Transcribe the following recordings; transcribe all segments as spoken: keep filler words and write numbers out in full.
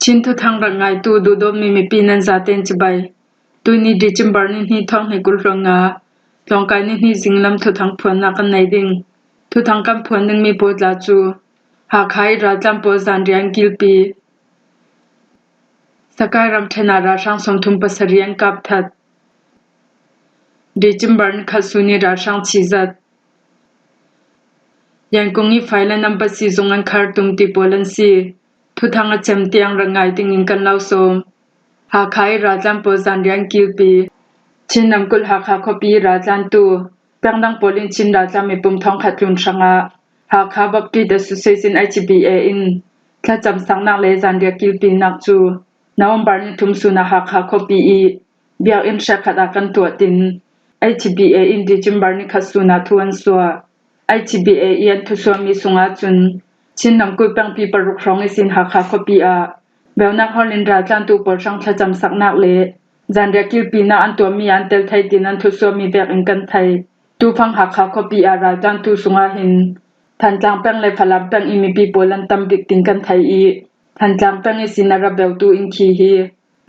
Chin thuthang rak ngaitu duhdawtmi mipi nan zaten cibai. Tuini December ni hni thawng hnih kul hluan nga, tlawngkai ni hni zinglam thuthang phuannak kan nei ding. Thuthang kan phuan dingmi pawl tla cu Hakha i raltlan pawl zanriah an kilpi, Sakai ramṭhen ah ralhrang sawmthum pasarih an kap that, December ni khat sun i ralhrang chizat, Yangon i Failan Embassy zung an khar tum ti pawl an si. Thuthang a cem tiang rak ngai dingin kan lo sawm. Hakha i raltlan pawl zanriah an kilpi. Chin namkulh Hakha khuapi i raltlantu pengdang pawl in Chin raltlan mipum thawngkhat tlun hrangah Hakha Baptist Association, H B A, in thlacamsaknak le zanriah kilpinak cu November ni thum sun ah Hakha khuapi i biakinn hrekkhat ah kan tuah tin, H B A in December ni khat sun ah thu an suah. H B A i an thusuahmi sungah cun Chin namkulh pengpi paruk hrawng ihsin Hakha khuapi ah beunak hawl in raltlantu pawl hrang thlacamsaknak le zanriah kilpinak an tuahmi an tel thei tin an thusuahmi vekin kan thei. Tufang Hakha khuapi ah raltlantu sungah hin Thantlang peng le Falam peng i mipi pawl an tam bik tin kan thei i, Thantlang peng ihsin a ra beutu inn khi hi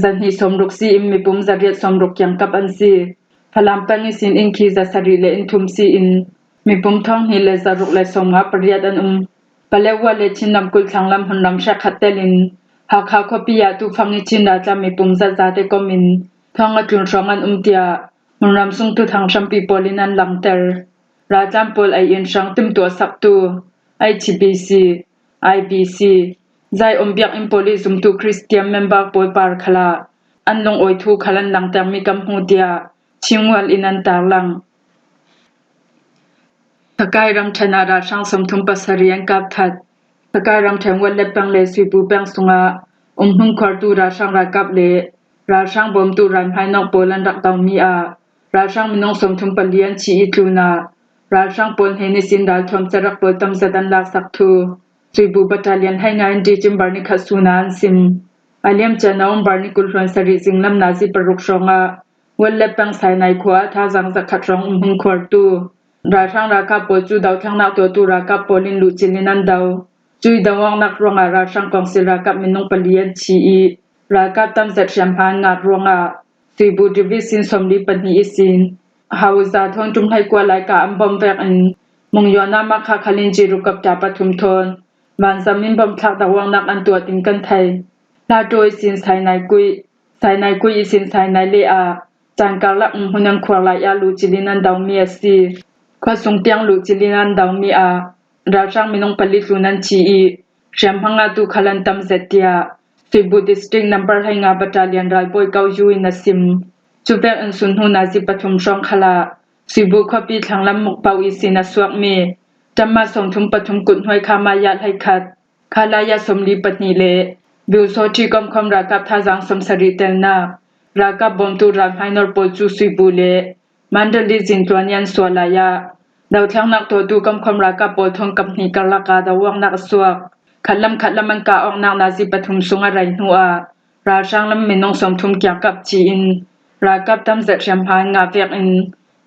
zahnih sawmruk si in mipum zariat sawmruk kiangkap an si. Falam peng ihsin inn khi zasarih le inn thum si in mipum thawng hnih le zaruk le sawmnga pariat an um. Paletwa le Chin namkulh thlanglam hmunram hrekkhat telin Hakha khuapi ah tufang i Chin raltlan mipum zazate kom in thawng a tlun hrawng an um tiah hmunram sung thuthang hrampi pawl in an langter. Raltlan pawl ei in hrang timtuah saktu H B C, I B C, zai om biakinn pawl i zumtu Christian member pawl par khalah an lungawi thu khal an langtermi kan hmu tiah Chin World in an tarlang. Sakai ramṭhen ah ralhrang sawmthum pasarih an kap that. Sakai ramṭhen Wanlet peng le Suibu peng sungah um hmunkhuartu ralhrang ralkap le ralhrang bawmtu ralhmainawk pawl an rak domi ah ralhrang minung sawmthum pali an thi i tlun ah ralhrang pawl hnen ihsin ralthuam cerak pawl tamzet an laksak thu Suibu Battalion hleinga in December ni khat sun ah an sim. A liamcia November ni kul hluan sarih zinglam nazi paruk hrawngah Wanlet peng Sainai khua ah thazaang zakhat hrawng um hmunkhuartu ralhrang ralkap pawl cu dothlennak tuahtu ralkap pawl in luhcil in an do. Cui doawknak ruangah ralhrang kawngsil ralkap minung pali an thi i ralkap tamzet hriamhma an ngat ruangah Suibu Division sawmli pahnih ihsin Hauza thawn ṭum hleikua laika an bawm vekin Mungyona Makha khalin Jirukapta pathum thawn vanzam in bawmthlak doawknak an tuah tin kan thei. Hlaṭo ihsin Sainai kuih, Sainai kuih ihsin Sainai le ah caan karlak um hmun an khuar lai ah luhcil in an domi a si. Khuasung tiang luhcil in an domi ah ralhrang minung pali tlun an thi i hriamhma ngatu khal an tamzet tiah Suibu District number hleinga Battalion ralbawi Kau Yu in a sim. Cuvek in sun hnu nazi pathum hrawng khalah Suibu khuapi thlanglam Mukpau ihsin a suakmi ṭamma sawmthum pathum kut hnuai kha maya hleikhat, kha laya sawmli pahnih le Biusawṭhi komkhawm ralkap thazaang sawmsarih telnak ralkap bawmtu ralhmainor pawl cu Suibu le Mandalay zintluan i an suah lai ah dothlennak tuahtu komkhawm ralkap pawl thawn kap hnih karlak ah doawknak a suak. Khatlam khatlam an kah awknak nazi pathum sung a rei hnu ah ralhrang lam minung sawmthum kiangkap thi in ralkap tamzet hriamhma an ngah vekin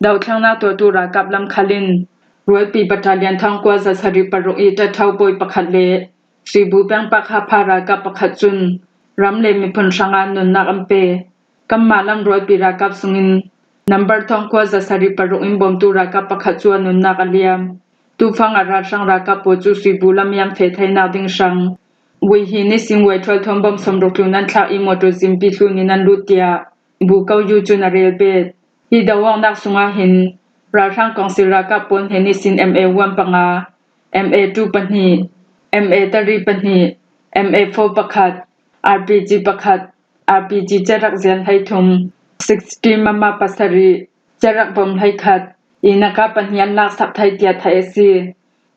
dothlennak tuahtu ralkap lam khal in rualpi Battalion thawngkua zasarih paruk i ṭaṭhau bawi pakhat le Suibu peng Pakha pha ralkap pakhat cun ram le miphun hrangah nunnak an pe. Kanmah lam rualpi ralkap sungin number thawngkua zasarih paruk in bawmtu ralkap pakhat cu a nunnak a liam. Tufang ah ralhrang ralkap pawl cu Suibu lam i an feh theinak ding hrang Weihin ihsin Waithual thawn bawm sawmruk tlun an thlak i mawṭaw zimpi tlun in an lut tiah Bu Kau Yu cun a rel bet. Hi doawknak sungah hin ralhrang kawngsil ralkap pawl hnen ihsin M A one panga, M A two pahnih, M A three pahnih, M A four pakhat, R P G pakhat, R P G cerak zial hleithum, sixty mama pasarih, cerak bom hleikhat, inaka pahnih an laksak thai tiah theih a si.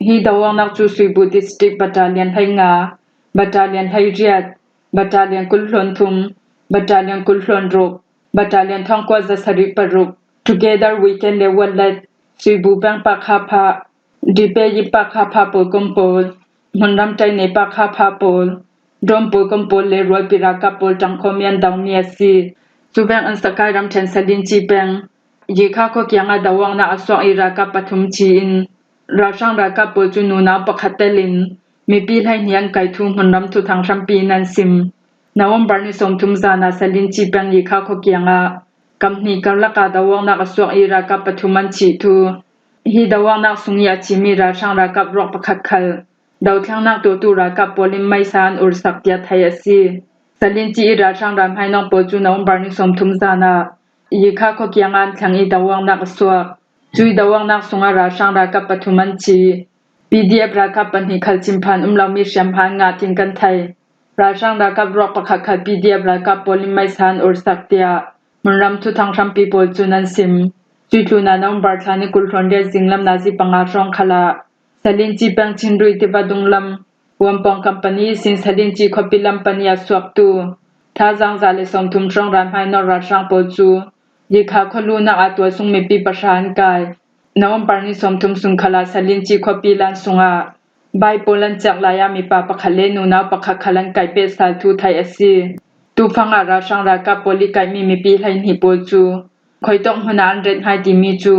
Hi doawknak cu Suibu District Battalion hleinga, Battalion hleiriat, Battalion kul hluan thum, Battalion kul hluan ruk, Battalion thawngkua zasarih paruk, Together We Can le Wanlet, Suibu peng Pakha pha, Dipeyi Pakha pha pawl kom pawl, hmunram ṭainei Pakha pha pawl, Dawm pawl kom pawl le rualpi ralkap pawl ṭangkhawm i an domi a si. Cuvek in Sakai ramṭhen Salinci peng Yikha khua kiangah doawknak a suak i ralkap pathum thi in ralhrang ralkap pawl cu nunau pakhat telin mipi hleihnih an kai thu hmunram thuthang hrampi in an sim. November ni sawmthum zana Salinci peng Yikha khua kiangah kam hnih karlaka doawknak a suak i ralkap pathum an thih thu, hi doawknak sung i a thimi ralhrang ralkap ruak pakhat khal dothlennak tuahtu ralkap pawl in meisa an ursak tiah theih a si. Salinci i ralhrang ralhmainawk pawl cu November ni sawmthum zana Yikha khua kiangah an thleng i doawknak a suak. Cui doawknak sungah ralhrang ralkap pathum an thi. P D F ralkap pahnih khal thinphan um lomi hriamhma an ngah tin kan thei. Ralhrang ralkap ruak pakhat khal P D F ralkap pawl in meisa an ursak tiah hmunram thuthang hrampi pawl cun an sim. Cui tlunah November thla ni kul hluan riat zinglam nazi panga hrawng khalah Salinci peng Chinrui tiva dunglam Wampawng company ihsin Salinci khuapi lam pani a suaktu thazang za le sawmthum hrawng ralhmainawk ralhrang pawl cu Yikha khua luhnak ah tualsung mipi pahra an kai. November ni sawmthum sung khalah Salinci khuapi lan sungah bai pawl an cek lai ah mipa pakhat le nunau pakhat khal an kaih peh sal thu theih a si. Tufangah ralhrang ralkap pawl i kaihmi mipi hleihnih pawl cu khuitawk hmunah an ret hngai timi cu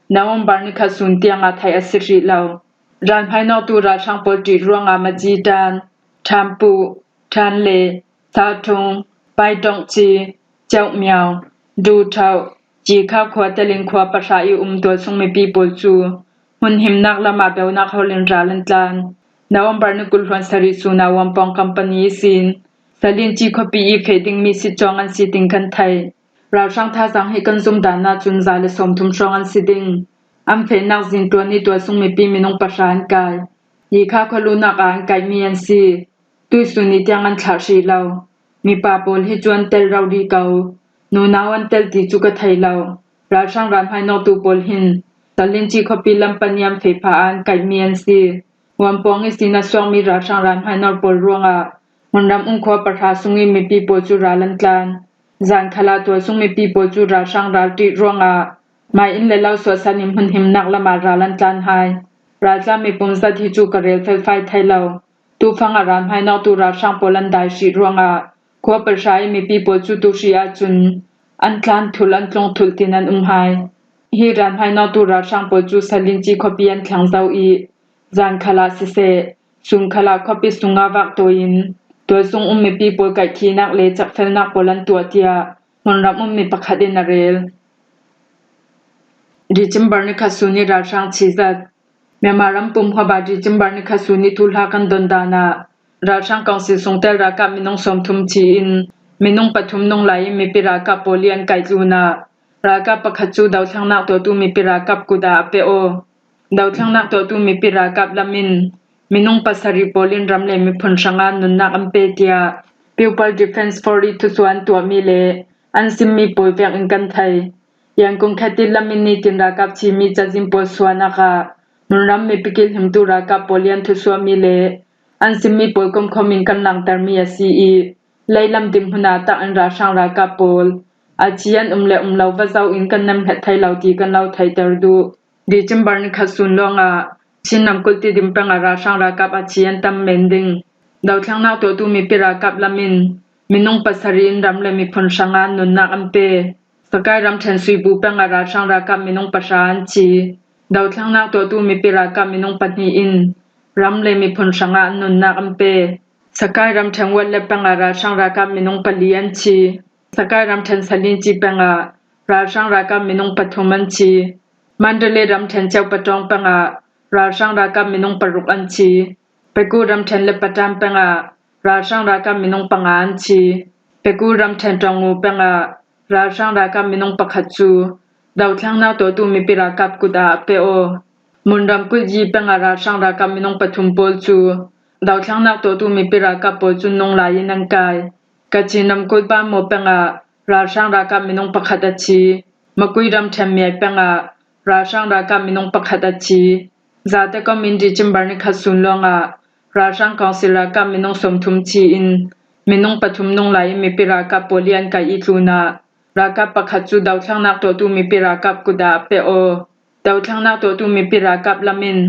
November ni khat sun tiangah theih a si hrih lo. Ralhmainawktu ralhrang pawl ṭih ruangah Maci ṭan, Ṭhanpuh, Ṭhanle, Sathung, Paitongci, Ceuhmiau, Duthauh, Cikha khua, Telin khua pahra i um tualsung mipi pawl cu hmunhimnak lamah beunak hol in ral an tlan. November ni kul hluan sarih sunah Wampawng company ihsin Salinci khuapi i feh dingmi sitcawng an si tin kan thei. Ralhrang thazang hi kan zumh dan ahcun za le sawmthum hrawng an si ding. An fehnak zingtuan i tualsung mipi minung pahra an kai. Yikha khua luhnak ah an kaihmi an si. Tuihsun i tiang an thlah hrih lo. Mipa pawl hi cu an tel rori ko. Nunau an tel ti cu ka thei lo. Ralhrang ralhmainawktu pawl hin Salinci khuapi lam pani an feh pha ah an kaihmi an si. Wampawng ihsin a suakmi ralhrang ralhmainawk pawl ruangah hmunram um khua pahra sung i mipi pawl cu ral an tlan. Zan khalah tualsung mipi pawl cu ralhrang ral ṭih ruangah mai inn le lo suahsan in hmunhimnak lamah ral an tlan hai. Raltlan mipum zat hi cu ka rel felfai thei lo. Tufangah ralhmainawktu ralhrang pawl an dai hrih ruangah khua pahra i mipi pawl cu tu hrih ahcun an tlan thulh, an tlung thulh tin an um hai. Hi ralhmainawktu ralhrang pawl cu Salinci khuapi an thleng zo i zan khalah siseh, sun khalah khuapi sungah vak tawi in tualsung um mipi pawl kaihkhihnak le cekfelnak pawl an tuah tiah hmunram ummi pakhat in a rel. December ni khat sun i ralhrang chizat. Myanmar ram pumhuap ah December ni khat sun i thuhla kan don dan ah ralhrang kawngsil sungtel ralkap minung sawmthum thi in minung pathum nung lai in mipi ralkap pawl i an kaih tlun ah ralkap pakhat cu dothlennak tuahtu mipi ralkap kut ah a pe aw. Dothlennak tuahtu mipi ralkap lam in minung pasarih pawl in ram le miphun hrangah nunnak an pe tiah People Defence Force i thusuah an tuahmi le an simmi pawl vek in kan thei. Yangon khetit lam in nitin ralkap thimi cazin pawl suahnak ah hmunram mipi kilhimtu ralkap pawl i an thusuahmi le an simmi pawl komkhawm in kan langtermi a si i, leilam dinhmun ah tak in ralhrang ralkap pawl a thi an um le um lo va zoh in kan nemhnget thei lo ti kan lo theihter duh. December ni khat sun lawngah Chin namkulh Tidim peng ah ralhrang ralkap a thi an tam men ding. Dothlennak tuahtu mipi ralkap lam in minung pasarih in ram le miphun hrangah nunnak an pe. Sakai ramṭhen Suibu peng ah ralhrang ralkap minung pahra an thi. Dothlennak tuahtu mipi ralkap minung pahnih in ram le miphun hrangah an nunnak an pe. Sakai ramṭhen Watlap peng ah ralhrang ralkap minung pali an thi. Sakai ramṭhen Salinci peng ah ralhrang ralkap minung pathum an thi. Mandalay ramṭhen Ceuhpatawng peng ah ralhrang ralkap minung paruk an thi. Pegu ramṭhen Lepatan peng ah ralhrang ralkap minung panga an thi. Pegu ramṭhen Tawngngu peng ah ralhrang ralkap minung pakhat cu dothlennak tuahtu mipi ralkap kut ah a pe aw. Mun ramkulh Yi peng ah ralhrang ralkap minung pathum pawl cu dothlennak tuahtu mipi ralkap pawl cun nung lai in an kai. Kachin ramkulh Bhamo peng ah ralhrang ralkap minung pakhat a thi. Makui ramṭhen Miai peng ah ralhrang ralkap minung pakhat a thi. Zate kom in December ni khat sun lawngah ralhrang kawngsil ralkap minung sawmthum thi in minung pathum nung lai in mipi ralkap pawl i an kaih i tlun ah ralkap pakhat cu dothlennak tuahtu mipi ralkap kut ah a pe aw. Dothlennak tuahtu mipi ralkap lam in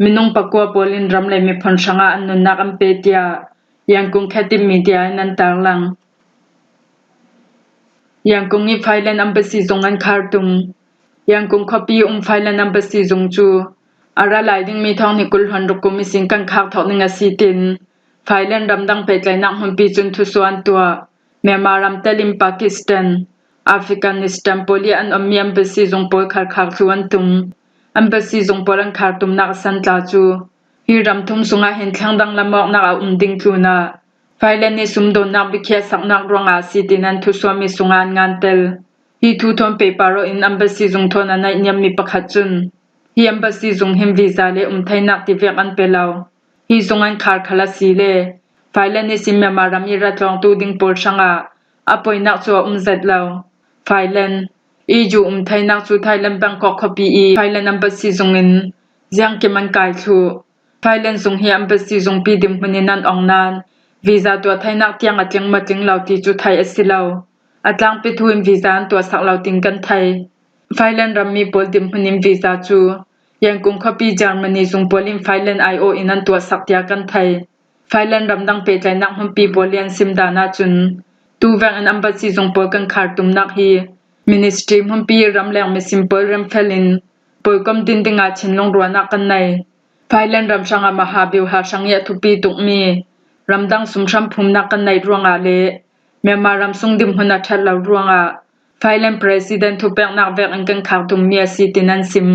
minung pakua pawl in ram le miphun hrangah an nunnak an pe tiah Yangon khetit media in an tarlang. Yangon i Thailand Embassy zung an khar tum. Yangon khuapi um Thailand Embassy zung cu a ra lai dingmi thawng hnih kul hluan ruk kum ihsin kan khak thawk ning a si tin Thailand ramdang pehtlaihnak hmunpi cun thusuah an tuah. Myanmar ram telin Pakistan, Afghanistan pawl i an ommi embassy zung pawl kharkhar thlu an tum. Embassy zung pawl an khar tumnak a san tla cu hi ram thum sungah hin thlengdang lam awknak a um ding tlunah Thailand i sumdawnnak biakhiahsaknak ruangah a si, tiin an thusuahmi sungah an ngan tel. Hi thu thawn pehpar aw in embassy zung thawn a naihniammi pakhat cun hi embassy zung hin visa le um theinak tivek an pe lo. Hi zung an khar khal a si le Thailand ihsin Myanmar ram i ra tlawngtu ding pawl hrangah a poinak cu a um zet lo. Thailand i ju um theinak cu Thailand Bangkok khuapi i Thailand embassy zung in ziangkim an kai thluh. Thailand zung hi embassy zungpi dinhmun in an ong nain visa tuah theinak tiang a tling maw tling lo ti cu theih a si lo. A tlangpi thu in visa an tuahsak lo tiin kan thei. Thailand rammi pawl dinhmun in visa cu Yangon khuapi Germany zung pawl in Thailand aiawh in an tuahsak tiah kan thei. Thailand ramdang pehtlaihnak hmunpi pawl i an sim dan ahcun tuvek in embassy zung pawl kan khar tumnak hi ministry hmunpi i ramleng misim pawl remfel in pawlkom din dingah thinlung ruahnak kan nei. Thailand ram hrangah maha biuha hrang i a thupi tukmi ramdang sumhram phumnak kan neih ruangah le Myanmar ram sung dinhmun a ṭhat lo ruangah Thailand President thupeknak vekin kan khar tummi a si, tiin an sim.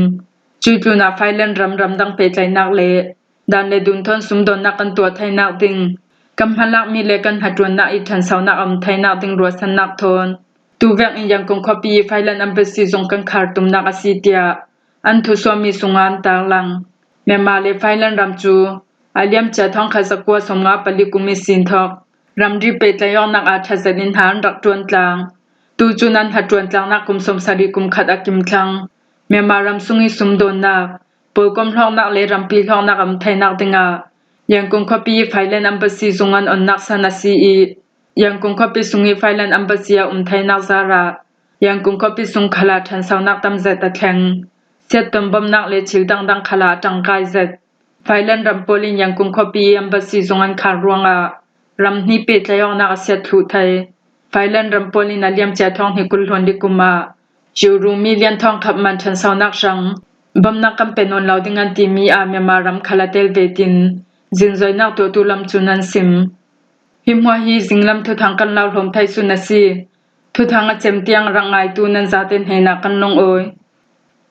Cuih tlunah Thailand ram ramdang pehtlaihnak le dan le dun thawn sumdawnnak kan tuah theinak ding, kan hmalakmi le kan hnaṭuannak i ṭhansonak a um theinak ding ruahsannak thawn tuvek in Yangon khuapi i Thailand embassy zung kan khar tumnak a si, tiah an thusuahmi sungah an tarlang. Myanmar le Thailand ram cu a liamcia thawngkhat zakua sawmnga pali kum i sin thawk ramri pehtlaih awknak ah ṭha zet in hna an rak ṭuan tlang. Tucun an hnaṭuan tlangnak kum sawmsarih kum khat a kim thlang. Myanmar ram sung i sumdawnnak, pawlkom hlawknak le rampi hlawknak a um theinak dingah Yangon khuapi i Thailand embassy zung an onnak san a si i Yangon khuapi sung i Thailand embassy a um theinak zarah Yangon khuapi sung khalah ṭhansonak tam zet a thleng. Siatton bomnak le thil dangdang khalah a ṭangkai zet. Thailand ram pawl in Yangon khuapi i embassy zung an khar ruangah ram hnih pehtlaih awknak a siat thluh thei. Thailand ram pawl in a liamcia thawng hnih kul hluan li kum ah euro million thawngkhat man ṭhansonak hrang bomnak kan pe nawn lo ding an timi ah Myanmar ram khal a tel ve, tiin zingzoinak tuahtu lam cun an sim. Hi hmuah hi zinglam thuthang kan lo hlawm thei sun a si. Thuthang a cem tiang rak ngaitu nan zate hnenah kan lungawi.